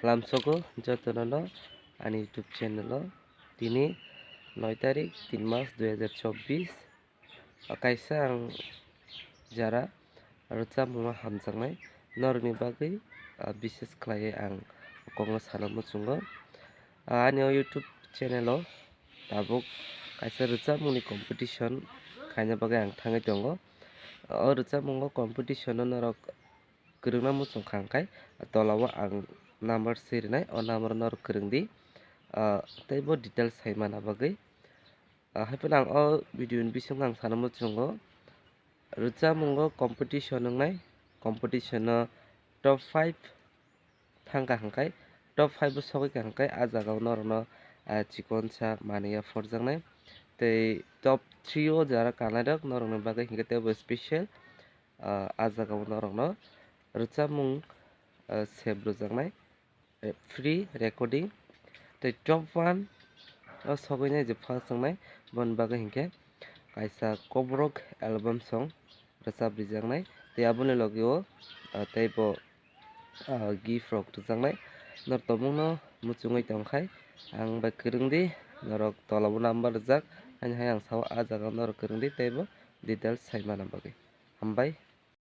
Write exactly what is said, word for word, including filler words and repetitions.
Lamsogo jotono no ani YouTube channel o tini noi tarik tin mas dui hajar chobbish, kaisa ang jara rwchapmung o hamjaknai norokni bagwi, ah, bises khlaiwi ang kokno sana muchungo. Ah, ani o YouTube channel o tabuk kaisa rwchapmungni competition khaina bagwi ang thangwi tongo. O rwchapmungo competition o norok kwrwngna muchung kha hwnkhe, tola o ang number swi rwnai, o number o norok kwrwng di, ah, tei bo details sai mana bagwi. Ah, hai phano ang o video ni bisingo ang sana muchungo, rwchapmungo competition wngnai, competition o top five thangkha hwnkhe, top five o sogwi kha hwnkhe, ah jaga o norokno, ah, chikonsa manwi yapharjaknai. Tei top three o jara kanlairok norokni bagwi hwnkhe teibo special, ah, ah jaga o norokno rwchapmung, ah, sep rwjaknai, eh, free recording. Tei top one o sogwinai je first wngnai, boni bagwi hwnkhe kaisa kokborok album song rwchap rijaknai. Tei aboni logi o, ah, teibo, ah, gift rok rwjaknai. Norok tongmungno muchungwi tongkhai ang bai kwrwng di, norok tola o number rwjak, haino hai ang sao ah jaga o norok kwrwng di teibo details sai mana bagwi. Hambai.